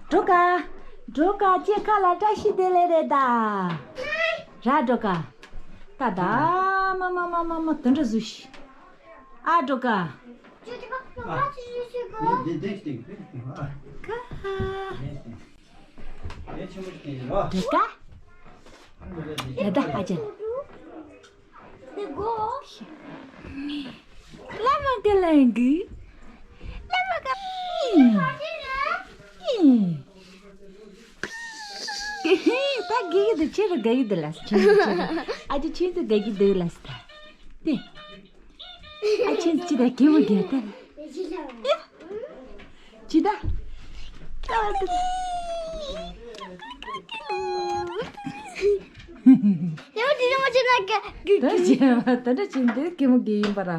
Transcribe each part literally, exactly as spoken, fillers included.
སྒྲོལ་དཀར། སྒྲོལ་དཀར་སྐྱེས་ཁ་ལ་བཀྲ་ཤིས་བདེ་ལེགས་རེད་ད། ར་སྒྲོལ་དཀར། ད་ད་མ་མ་མ་མ་མ་དུད་འགྲོ་བཟོས་ཤིག་ཨ་སྒྲོལ་དཀར། ཀ། སྒྲོལ་དཀར། ཡ་ད་ཨ་ཅེ། བླ་མ་ག་ལ་འགུ། བླ་མ་ག་ཨིན། ཨིན། ད་དགེ་གི་འདུག་ཁྱེད་རང་དགའ་གི་འདུག་ལ་ཁྱེད་ཚོ་ཁྱེད་རང་ཨ་ཅེ་ཁྱེད་ཚོ་དགའ་གི་འདུག་ལ་ད། དེ། ཨ་ཁྱེད་ཚོ་ཅི་ད་གད་མོ་རྒྱག་ད་ལ། ཡ། ཇི་ལྟ། ཡང་དེ་རིང་མ་བྱས་ན་ག་གུ་ད་གུ་བྱས་པ་ད་ལྟ་བྱས་འདི་གད་མོ་དགེ་ཡིན་པ་ར།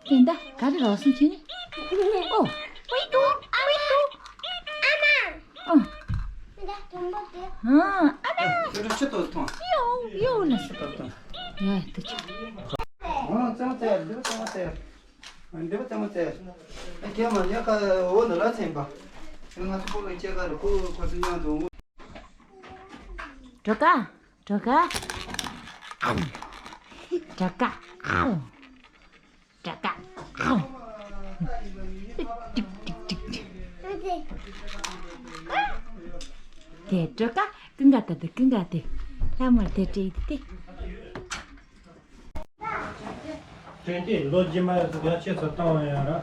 དེ་འདྲ་ག་རེ་རོགས་སུ་ཕྱིན་ནི། ཨོ། ཝི་ཏུ། ཝི་ཏུ། ཨ་མ། ཨོ། འདི་དུམ་བུ་དེ། ཨ་ཨ་མ། ཁྱོད་ཚོ་ཆུ་ཏོག་ཐོང་། ཡོ་ཡོ་ན་སི་ཏོག་ཏོག་ཡ་ཏུ་ཆུ། ཨོ་ཙམ་ཙེ་འདི་ཙམ་ཙེ། འདི་ཙམ་ཙེ། ཨ་ཁྱེད་མ་ཉག་ག་འོ་ན་ལ་ཚན་པ། ང་ཚོ་ཕོ་ལོ་ཁྱེད་ག་རུ་ཁོ་ཁོ་ཚོ་མཉམ་དུ། སྒྲོལ་དཀར། སྒྲོལ་དཀར། ཨའོ། སྒྲོལ་དཀར། ཨའོ། སྒྲོལ་དཀར། ཨའོ། ཏིག་ཏིག་ཏིག་ཏིག་དེ་སྒྲོལ་དཀར་ཀུན་དགའ་ད་དེ་ཀུན་དགའ་དེ་ལྷ་མོར་དེ་སྤྲད་དེ། དྲན་ཏེ་ལོ་རྗེས་མ་ཡོད་ཚོ་ང་ཁྱེད་ཚོ་བཏང་བ་ཡོད་ར། ཨོ་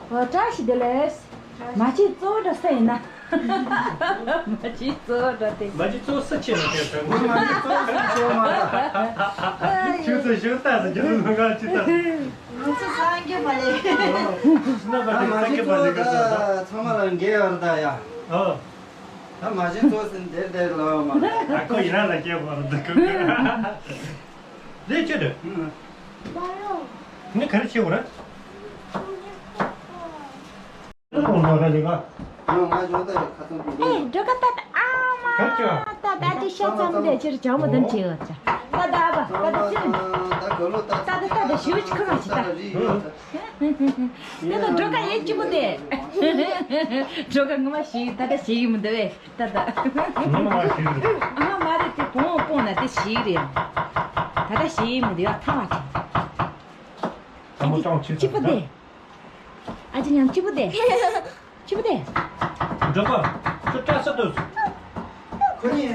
བཀྲ་ཤིས་བདེ་ལེགས། མ་ཕྱི་གཙོ་བོ་འདྲ་ས་ཡིན་ན། མ་ཕྱི་གཙོ་བོ་འདྲ་དེ། མ་ཕྱི་གཙོ་བོ་ས་ཆེ་ལ་དེ་ད་ངོ་མ་ཕྱི་གཙོ་བོ་ས་ཆེ་བ་མ་རེད། ཁྱོད་ཚོ་ཞོ་ལྟ་ཟེར་རྒྱུ་ལ་ང་ཅི་ལྟ། ང་ཚོ་སངས་རྒྱས་མ་ལེགས། ན་པ་ད་མ་སངས་ཕྱི་རྒྱས་མ་གཙོ་བོ་ལེགས་ག་ད་ཚང་མ་ལ་འགལ་བར་ད་ཡ། ཨོ། ད་མ་གཞི་ཚོ་ཟིན་དེར་དེར་ལ་མ་རེད། ཨ་ཁོ་ཡིན་ན་ལ་སྐྱེ་བ་རེད་འདུག་ལས་ཅི་རེད། ནི་ག་རེ་བྱེད་དགོས་རེད། ཨེ་འགྲོ་ག་ད་ད་ཨ་མ་ད་ད་ཅི་ཤ་ཚ་མི་འདྲ་ཕྱིར་བྱང་མོ་དམ་བྱེད་འོ་ཅ་ད་ད་བ་ད་ད་ཅི་ད་ད་ད་ད་ཞུ་ཅི་ཁོ་རང་ཅི་ད། དེ་ལ་སྒྲོལ་དཀར་ཡེ་གཅིག་པུ་དེ། སྒྲོལ་དཀར་ངོ་མ་ཞིག་ད་ལྟ་ཞིག་མི་འདུག་བས་ད་ལྟ། ངོ་མ་ཞིག་རེད། ཨ་མ་རེད་དེ་བོང་བོང་ན་དེ་ཞིག་རེད། ད་ལྟ་ཞིག་མི་འདུག་ཡ་ཐང་བ་དེ། ཨ་མོ་ཏང་ཆེ་གཅིག་པུ་དེ། ཨ་ཅེ་ཉང་གཅིག་པུ་དེ། གཅིག་པུ་དེ། སྒྲོལ་དཀར་ཁྱོད་སྐྲ་ས་དུས། ཁོ་གཉིས་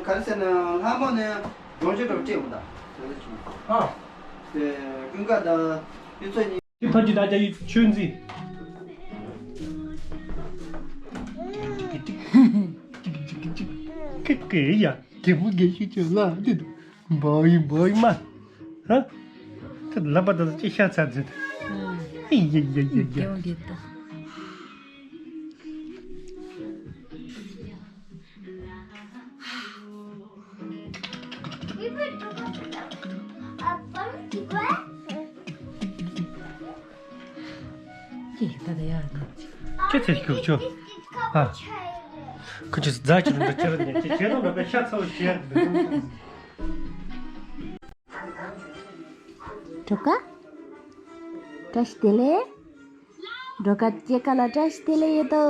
ག་རེ་ཟེར་ན་ལྷ་མོ་ནས་སྒྲོན་ཆེ་འགྲོ་སྤྲད་འོང་ད། ཨ། དེ་ཀུན་དགའ་དང་ཡུ་ཚོ་གཉིས། དེ་ཕ་གི་ད་རྒྱ་ཡི་ཆོས་འཛིན། ཀི་ཀི་ཡ་གད་མོ་དགེ་ཞིག་ཅོ་ལ་འདི་འདུག་འབའ་ཡི་འབའ་ཡི་མ། ཧ། ཁ་ལ་པ་ད་ཅི་ཤ་ཚ་ཚ། ཨི་ཡ་ཡ་ཡ་ཡ། ཁྱེད་ཚེ་ཁྱུག་ཆོ། ཨ། ཁོ་ཚོས་རྫ་ཆུ་རུ་འདྲ་ཁྱེར་ནས་ཁྱེད་ཁྱེད་རང་ལ་པའི་ཤ་ཚ་བོ་བྱས། སྒྲོལ་དཀར། བཀྲ་ཤིས་བདེ་ལེགས། སྒྲོལ་དཀར་སྐྱེས་སྐར་ལ་བཀྲ་ཤིས་བདེ་ལེགས་ཡོད་དོ།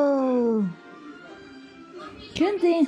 ཁྱོད་འཛིན།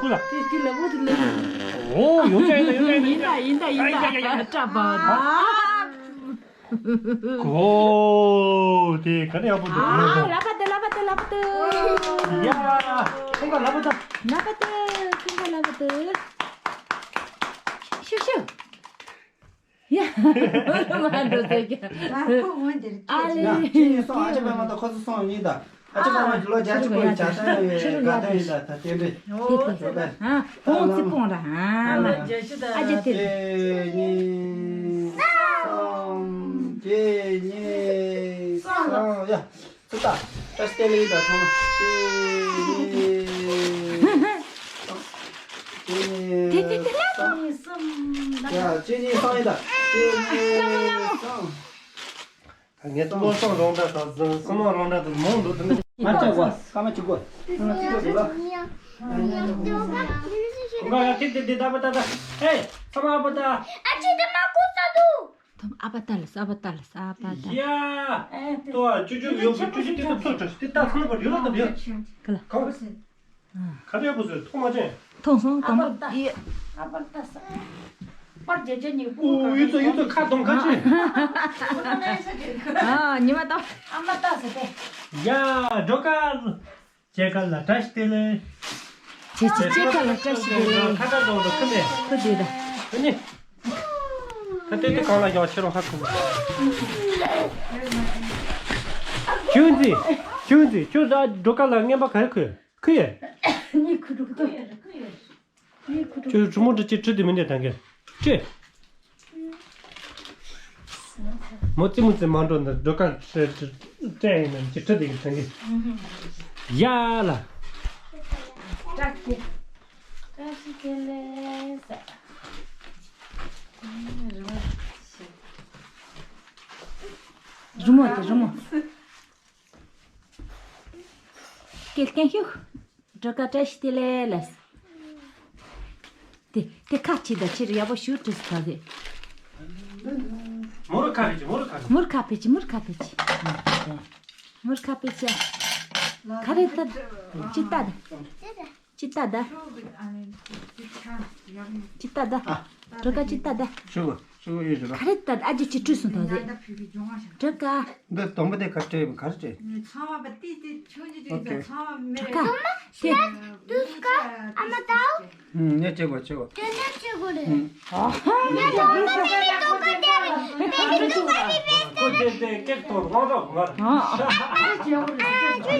ཕུ་ལ། དེ་དེ་ལ་བུ་དེ་ལ། ཨོ་ཡོང་ཅག་ཡིན་ད་ཡོང་ཅག་ཡིན་ད་ཡོང་ཅག་ཡིན་ད་ཡིན་ད་ཡིན་ད། ཨ་ཡ་ཡ་ཡ། སྐྲ་བ། ཨ། གོ། དེ་ག་ནས་ཡག་པོ་འདུག་ཨ་ལ་པ་དེ་ལ་པ་དེ་ལ་པ་དེ། ཡ། ཁོང་ག་ལ་པ་དེ། ལ་པ་དེ་ཁོང་ག་ལ་པ་དེ། ཤུ་ཤུ། ཡ། མ་འགྲོ་ཟེར་གྱི། ཨ་ཁོ་འོན་དེར་ཨ་ལེ། ཡ་ཁྱེད་གཉིས་སོང་། ཨ་ཅེ་པད་མ་དང་ཁོ་ཚོ་སོང་ཡིན་ད། ཨ་ཅེ་པད་མ་གི་ལོ་བརྒྱད་ཅུ་གོ་ཡི་བྱ་སྟངས་ཡོད་དགའ་སྟོན་ཡིན་ད། ད་རྟེན་འབྲེལ་ཡོད་པས། ཨ་ཁོང་ཚི་སྤོང་ར་ཨ་མ། ཨ་ཅེ་དེ། གཅིག་གཉིས་གསུམ། གཅིག་གཉིས་གསུམ། ཡ། ཚུགས་ད། བཀྲ་ཤིས་བདེ་ལེགས་ཡིན་ད་ཚང་མ། གཅིག་གཉིས་གསུམ། གཅིག་གཉིས་གསུམ། ཡ་གཅིག་གཉིས་གསུམ་ཡིན་ད། གཅིག་གཉིས་གསུམ། ངས་ཏུ་ལོ་སོང་རོང་འདྲ་དང་སུ་མོ་རོང་འདྲ་དང་མོང་འདུག་ཏུ་མི། ང་ཅག་གོ་སྐར་མ་གཅིག་གོ། སྐར་མ་གཅིག་གོ་ལ། ཁོང་ག་ཡ་ཐིག་ཏི་ཏི་ད་པ་ད་ད། ཧེ། ཚང་མ་པ་ད། ཨ་ཅེ་དེ་མ་ཀུ་ས་འདུག་ཨ་པ་ཏ་ལ་ས་པ་ཏ་ལ་ས་པ་ཏ། ཡ། ཏོ་ཨ་ཅུ་ཅུ་ཡོད་པ་ཅུ་ཅུ་ཏི་ཏོ་ཚོ་ཅུ་ཏི་ཏ་ཚང་པ་ཡོད་ལ་ཏོ་ཡོད། ག་ལ། གང་། ག་རེ་ཡག་པོ་བཟོས་ཐོག་མ་ཅན། ཐོང་སོང་དང་པོ་ཡི། ཨ་པར་ཏ་ས། པར་རྒྱ་རྒྱ་ཉིག་པུ། ཨོ་ཡུ་ཚོ་ཡུ་ཚོ་ཁ་གདོང་ཁ་ཆེ། ཨ་ཉི་མ་ཏོ། ཨ་མ་ཏ་ས་ཏེ། ཡ་འགྲོ་ཀ་ཅེ་ཀ་ལ་བཀྲ་ཤིས་བདེ་ལེགས། དེ་ཅི་ཅི་ཀ་ལ་བཀྲ་ཤིས་བདེ་ལེགས། ཁ་བཏགས་འདྲ་བོ་འདྲ་ཁུ་མེད། ཁུ་བདེ་ད། ཁུ་ནི། ད་ལྟའི་དེ་གང་ལ་ཡང་ཕྱི་རོ་ཧ་ཁུ། ཁྱོད་ཚེ། ཁྱོད་ཚེ་ཁྱོད་ད་འགྲོ་ཀ་ལ་རྔན་པ་ག་རེ་ཁུ། ཁུ་ཡེ། ནི་ཁུ་འགྲོ་གི་འདུག་ཁྱོད་གྲུ་མོ་འདྲ་ཅིག་ཁྲིད་དེ་མི་འདེད་ད་གི། ཁྲིད། མོ་ཙི་མོ་ཙི་མ་འགྲོ་འདི་འགྲོ་ཀ་སྤྲད་ཡིན་ན་ཅི་ཁྲིད་དེ་གི་ད་གི། ཡ་ལ། བཀྲ་ཤིས་བདེ་ལེགས། རི་མོ་དེ་རི་མོ། སྐད་བསྟན་ཤོག་འགྲོ་ཀ་བཀྲ་ཤིས་བདེ་ལེགས་ལ། དེ་དེ་ཁ་ཕྱེ་ད་ཕྱིར་ཡག་པོ་ཞུ་དྲིས་ད་ཟེ། མོར་ཁ་ཕེ་ཅི་མོར་ཁ་ཕེ་ཅི། མོར་ཁ་ཕེ་ཅི་མོར་ཁ་ཕེ་ཅི། མོར་ཁ་ཕེ་ཅི། ག་རེ་ད། ཅི་ད་ད། ཅི་ད་ད། ཅི་ད་ད། འགྲོ་ཀ་ཅི་ད་ད། ཤོག་ཤོག་ཡོད་ཤོག་ག་རེ་ད་ཨ་ཅེ་ཅི་བྲུས་སོང་ད་ཟེ། འགྲོ་ཀ་འདི་དང་པོ་དེ་ག་སྤྲད་ག་རེ་སྤྲད། ཚང་མ་པ་ཏི་ཏི་ཆུང་ཆུང་ཅིག་ཨོ་ཁེ། ཚང་མ་མེ། འགྲོ་ཀ་དེ། དུས་ཀ་ཨ་མ་དའོ། ངས་བྱེད་དགོས་བྱེད་དགོས། དེ་ནས་བྱེད་དགོས་རེད། ངས་དང་པོ་མེ་མེ་ཏོག་ཀ་དེ་རེད། མེ་མེ་ཏོག་ཀ་དེ་རེད། ཁོ་དེ་དེ་ཀེག་ཐོག་དབང་རོགས་ང་། ཨ་ཅེ་ཡག་པོ་རེད། ཅུ་ཅུ་མ་དེ།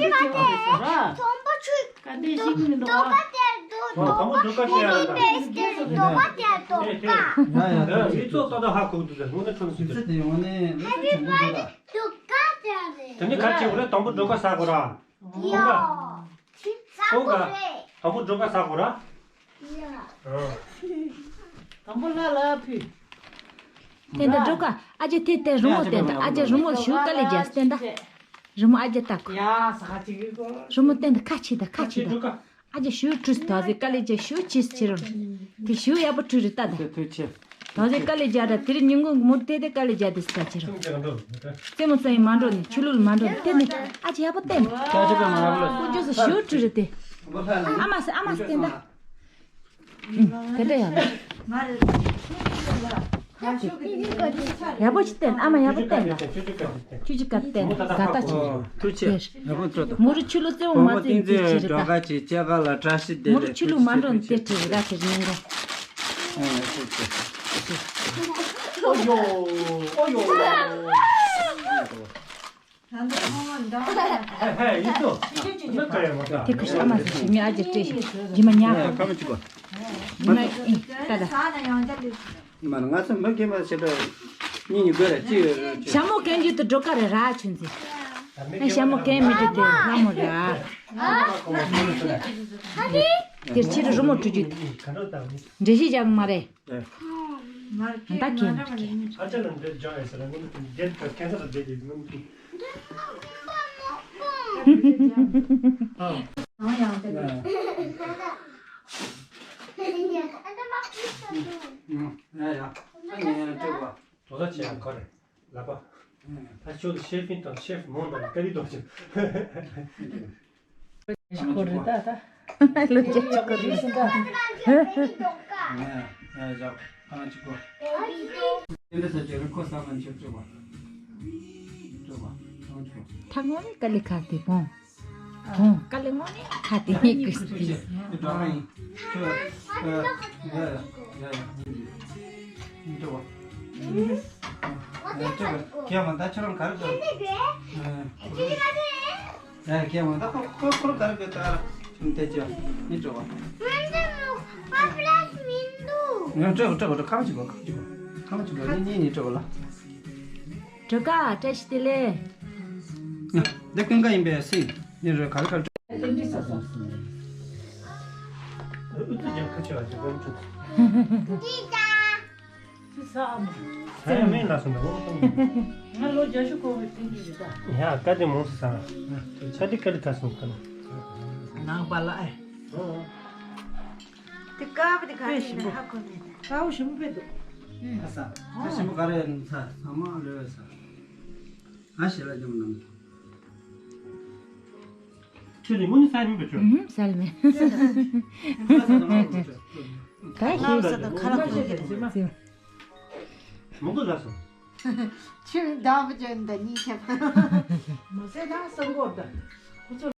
དང་པོ་ཆུ། ཀ་དེ་ཤིག་མི་འདུག་ཨ། དང་པོ་འགྲོ་ཀ་དེ་རེད། ཡ་ཡ། ཡིག་ཚོགས་ཏག་ཏག་ཧ་གོ་འདུག་ད་ངོ་ནས་ཁྲོམ་སུ་དེ། ཚེ་དེ་ངོ་ནས་ལས་ཀ་ཆེན་པོ་འདུག་ད། དེ་ནི་ག་རེ་བྱེད་དགོས་རེད། དང་པོ་འགྲོ་ཀ་ཟ་དགོས་ར། ཡ། ཁོང་ག་ཁོང་ག་དང་པོ་འགྲོ་ཀ་ཟ་དགོས་ར། ཡ། དང་པོ་ལ་ལ་ཕུལ། དེ་འདྲ་འགྲོ་ཀ་ཨ་ཅེ་དེ་དེ་རི་མོ་དེ་འདྲ་ཨ་ཅེ་རི་མོ་ཞུ་ཀ་ལེ་རྒྱ་སྟེ་འདྲ། རི་མོ་ཨ་ཅེ་ལྟ་གོ། ཡ་ས་ཅིག་གི་གོ། རི་མོ་སྟེང་དུ་ཁ་ཕྱེ་དང་ཁ་ཕྱེ་དང་། ཨ་ཅེ་ཞུ་བྲུས་ད་ཟེ་ཀ་ལེ་རྒྱ་ཞུ་ཅིས་ཕྱི་རོ། དེ་ཞུ་ཡག་པོ་བྲུས་རེ་ལྟ་ད། ད་ཟེ་ཀ་ལེ་རྒྱ་ད་དེ་རི་ཉིན་གུང་མུར་དེ་དེ་ཀ་ལེ་རྒྱ་དེ་ས་ཕྱི་རོ། རྩེ་མོ་ཚོ་ཡིན་མ་འགྲོ་ནི་ཆུ་ལུལ་མ་འགྲོ་ནི་དེ་ནི་ཨ་ཅེ་ཡག་པོ་བསྟན། ཀུན་སྤྱོད་སུ་ཞུ་བྲུས་རེ་དེ། ཨ་མ་སེ་ཨ་མ་སེ་བསྟན་ད། དེ་འདྲ་ཡང་། ཡག་པོ་ཅིག་བསྟན་ཨ་མ་ཡག་པོ་བསྟན་ད། ཁྱོད་ཀྱི་བཀའ་བསྟན་ད་ད་ཅིག་ཐུགས་རྗེ་ཆེ། ཡག་པོ་སྤྲོད་དོ། མུ་རུ་ཆུ་ལོ་རྩེ་བོ་མ་རྩེ་ཡིན་ཚེ་ཕྱི་རི་ད། སྒྲོལ་དཀར་གྱི་སྐྱེ་རྒ་ལ་བཀྲ་ཤིས་བདེ་ལེགས། མུ་རུ་ཆུ་ལོ་མ་འགྲོ་དེ་ཁྲི་རི་ར་ཁྱེར་ཉན་གོ། ཨོ་ཡོ། ཨོ་ཡོ། ད་འདི་ཁོང་མ་འདང་། ཧེ་ཧེ་ཡིན་ཏོ། ན་ཀ་ཡ་མ་ཀ། དེ་ཁུ་ཤ་མ་ཟེར་ཞིག་ཉ་ཨ་ཅེ་སྤྲད་ཞིག་ཇི་མ་ཉ། ཁ་མ་ཅིག་གོ། ཇི་མ་ཨིན་ད་ད། མ་ང་ཚོ་མི་རྒན་པ་ཞེ་དྲག་གཉིས་གཉིས་དགོས་ར་ཅི་ཡོད་ར་ཅི། ཞྭ་མོ་གན་རྒྱུད་དུ་འགྲོ་ཀ་རེ་ར་ཆུན་ཟེར། ཨ་ཞྭ་མོ་གན་མི་རྒྱུད་དེ་ལྷ་མོ་ར། དེར་ཕྱི་རུ་རི་མོ་བྲུ་རྒྱུད་དེ། འགྲེལ་བཤད་རྒྱག་མ་རེད། ད་གན་མ་རེད། ཨ་ཅག་ལ་འདི་ལྗང་ཡོད་ཟེར་ན་ངོ་ནི་རྒན་ཁ་ཁན་སར་བསྡད་དེ་ངོ་ནི། ཨ། ཡ་ཡ། ཨ་ངས་ཡང་སྤྲད་པ། དོ་ས་ཆེ་ཡང་ག་རེ་ལབ་པ། ད་ཁྱོད་ཤེ་ཕིན་དང་ཤེ་ཕི་མོང་དང་ཀ་རི་དོ་ཆེ། ཁོ་རེ་ད་ད། ལོ་རྒྱ་ཆེ་ཁོ་རེ་སུ་ད། ཨ་ཡ་ཡ་ཡ། ཨ་ཅིག་གོ། དེ་འདྲ་ས་ཅིག་རི་ཁོ་ས་མན་ཆོག་ཆོག་པ། ཆོག་པ། ཨ་ཅིག་གོ། ཐ་ངོ་ནི་ཀ་ལི་ཁ་དེ་བོང་། ཨོ། དཀའ་ལས་དངོས་གནས་ཁ་དེ་ངས་ཀུས་ཏེ། འགྲོ་མ་ཡིན། ཁྱོད། ཡ་ཡ་ཡ་ཡ། འགྲོ་བ། ཡ་འགྲོ་བ། ཁྱེད་མ་ད་ཁྱོད་རང་ག་རེ་འགྲོ། ཡ་ཁྱེད་མ་ད་ཁོ་ཁོ་ཁོ་ག་རེ་འགྲོ་ད་ར། ཁྱོད་དེ་ཅི་ཡ་ངས་འགྲོ་བ། ཡ་འགྲོ་བ་འགྲོ་བ་འགྲོ་ཁ་མ་ཅིག་གོ་ཁ་མ་ཅིག་གོ་ཁ་མ་ཅིག་གོ་ནི་ནི་ནི་འགྲོ་བ་ལ། འགྲོ་ཀ་བཀྲ་ཤིས་བདེ་ལེགས། འདི་ཀུན་དགའ་ཡིན་པས་སྲིད། ནི་རོས་ག་ལ་ག་ལ། ཨུ་ཚུགས་རྒྱག་ཁ་ཆེ་བ་ཞིག་བོམ་ཆུ། ས་ཡ་མེད་ལ་སོང་ད་བོམ་ཆུ། ང་ལོ་བརྒྱད་ཅུ་འཁོར་བའི་དུས་འདི་རེད་ད། ཡ་ཀ་དེ་མོང་སུ་ས། ཀ་དེ་ཀ་དེ་ཀ་སོང་ཀ་ལ། ནང་པ་ལ་ཨེ། དེ་ཀ་བ་དེ་ག་རེ་ཡིན་ན་ཧ་གོ་མེད། ཀ་བོ་ཞིམ་པོ་དཔེ་འདུག་ཨ་ས། ཨ་ཞིམ་པོ་ག་རེ་ཡིན་ས་ས་མ་ལོས་ས། ཨ་ཞེ་ལ་ཅུང་ནམ། ཁྱོད་ནི་དངོས་གནས་ས་ཡིན་པ་ཁྱོད། ཨུམ་ས་ལ་མེད། ད་ཤེས་ས་དང་ཁ་ལག་ཁོ་གི་རེད། མོ་གོ་ལ་སོ། ཆུ་འདམ་བྱོན་ད་གཉིས་ཆབ། མ་ཟད་ད་སང་གོ་ད།